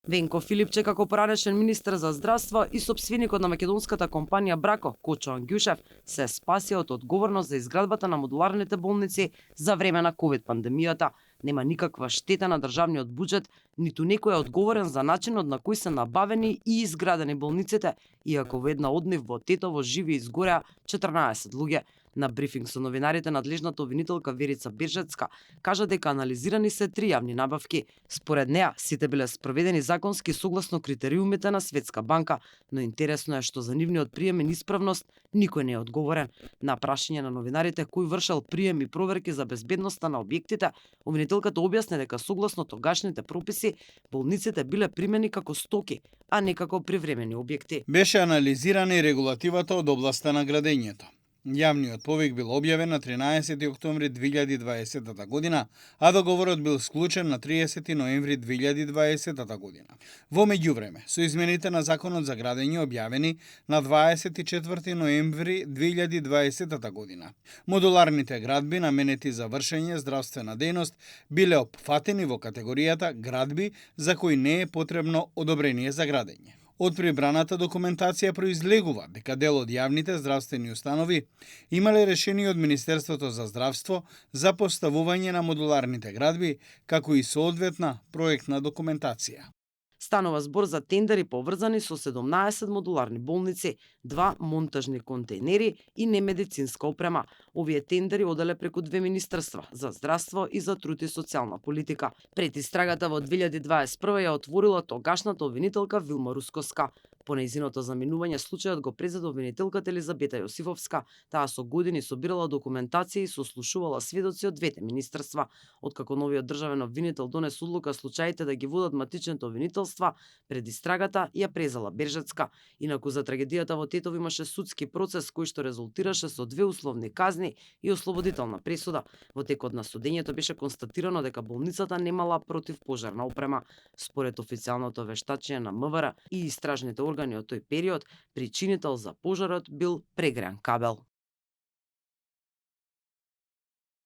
Венко Филипче како поранешен министер за здравство и сопственикот на македонската компанија Брако, Кочо Ангјушев, се спасија од одговорност за изградбата на модуларните болници за време на ковид пандемијата. Нема никаква штета на државниот буџет, ниту некој е одговорен за начинот на кој се набавени и изградени болниците, иако во една од нив во Тетово живи и изгореа 14 луѓе. На брифинг со новинарите надлежната обвинителка Верица Бержецка кажа дека анализирани се 3 јавни набавки. Според неа, сите биле спроведени законски согласно критериумите на Светска банка, но интересно е што за нивниот прием и исправност никој не е одговорен. На прашање на новинарите кој вршел прием и проверки за безбедноста на објектите, обвинителката објасни дека согласно тогашните прописи болниците биле примени како стоки, а не како привремени објекти. Беше анализирана и регулативата од областа на градењето. Јавниот повик бил објавен на 13 октомври 2020 година, а договорот бил склучен на 30 ноември 2020 година. Во меѓувреме, со измените на Законот за градење објавени на 24 ноември 2020 година, модуларните градби наменети за вршење здравствена дејност биле опфатени во категоријата градби за кои не е потребно одобрение за градење. Од прибраната документација произлегува дека дел од јавните здравствени установи имале решение од Министерството за здравство за поставување на модуларните градби, како и соодветна проектна документација. Станува збор за тендери поврзани со 17 модуларни болници, 2 монтажни контејнери и немедицинска опрема. Овие тендери оделе преку 2 министерства, за здравство и за труд и социјална политика. Пред истрагата во 2021 ја отворила тогашната обвинителка Вилма Рускоска. По нејзиното заминување случајот го презеде обвинителката Елизабета Јосифовска. Таа со години собирала документација и сослушувала сведоци од двете министерства. Откако новиот државен обвинител донесе одлука случаите да ги водат матичните обвинителства, пред истрагата ја презела Бержецка. Инаку за трагедијата во Тетово имаше судски процес кој што резултираше со 2 условни казни и ослободителна пресуда. Во текот на судењето беше констатирано дека болницата немала противпожарна опрема. Според официјалното вештачење на МВР и истражните органи од тој период, причинител за пожарот бил прегреан кабел.